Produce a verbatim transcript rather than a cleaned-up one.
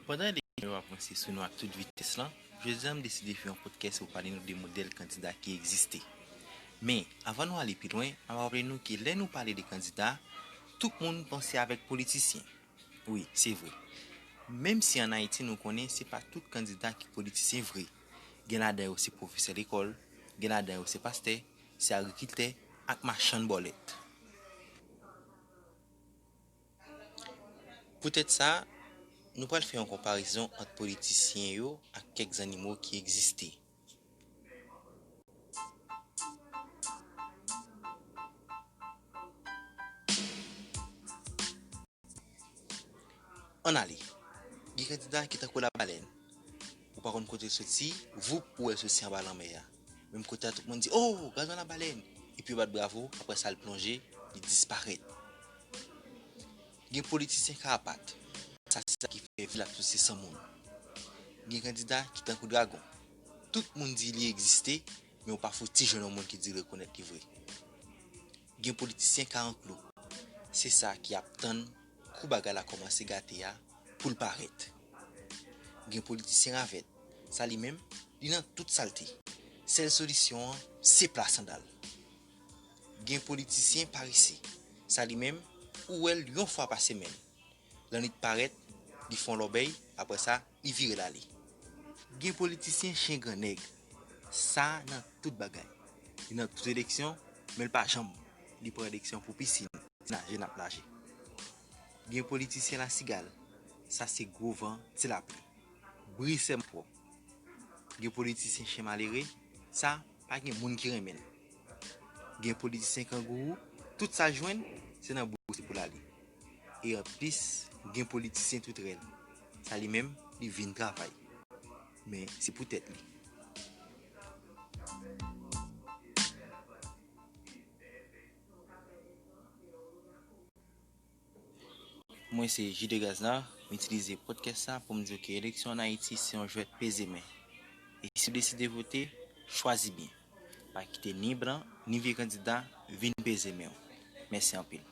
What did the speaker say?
Pandan eleksyon yo ap vanse sou nou ak tout vitès lan, jodi a m deside fè yon pòdkès pou pale nou de modèl kandida ki egziste. Men, anvan nou ale pi lwen, m ap raple nou ke lè nou pale de kandida, tout moun panse avèk politisyen. Wi, se vre. Menm si ann Ayiti nou konnen se pa tout kandida ki politisyen vre. Gen ladan yo se pwofesè lekòl, gen ladan yo se pastè, se agrikiltè ak machann bòlèt. Poutèt sa, nou pral fè yon konparezon ant politisyen yo ak kèk zannimo ki egziste. Ann ale. Gen kandida ki tankou labalèn. Ou pa konn kote l soti, voup, ou wè l soti anba lanmè a. Menm kote a, tout moun di, "Oh, gad yon labalèn!" Epi yo bat bravo, apre sa, l plonje, li disparèt. Gen politisyen karapat. Sa se sa ki fè vil ap souse san moun. Gen kandida ki tankou dragon. Tout moun di li egziste, men ou pa fouti jwenn yon moun ki di l rekonèt li vre. Gen politisyen ka anklo. Se sa ki ap tann kou bagay la kòmanse gate a pou l parèt. Gen politisyen ravèt. Sa li menm, li nan tout salte. Sèl solisyon an, se pla sandal. Gen politisyen parese. Sa li menm, ou wè l yon fwa pa semèn. Lannuit parèt, li fè yon lòbèy, apre sa, li vire l ale. Gen politisyen chen grannèg. Sa nan tout bagay. Li nan tout eleksyon, men l pa janm. Li pran eleksyon pou pisin, se naje n ap naje. Gen politisyen lasigal. Sa se gwo van, ti lapli. Bri sèm pwòp. Gen politisyen chen malere, sa pa gen moun ki renmen l. Gen politisyen kangourou, tout sa l jwenn, se nan bouse pou l ale. E anplis, gen politisyen toutrèl. Sa li menm, li vin travay. Men, se pou tèt li. Mwen se J D Gaznar, m itilize pòdkès sa pou m di w ke eleksyon ann Ayiti se yon jwèt peze men. E si w deside vote, chwazi byen. Pa kite ni blan, ni vye kandida vin peze men w. Mèsi anpil.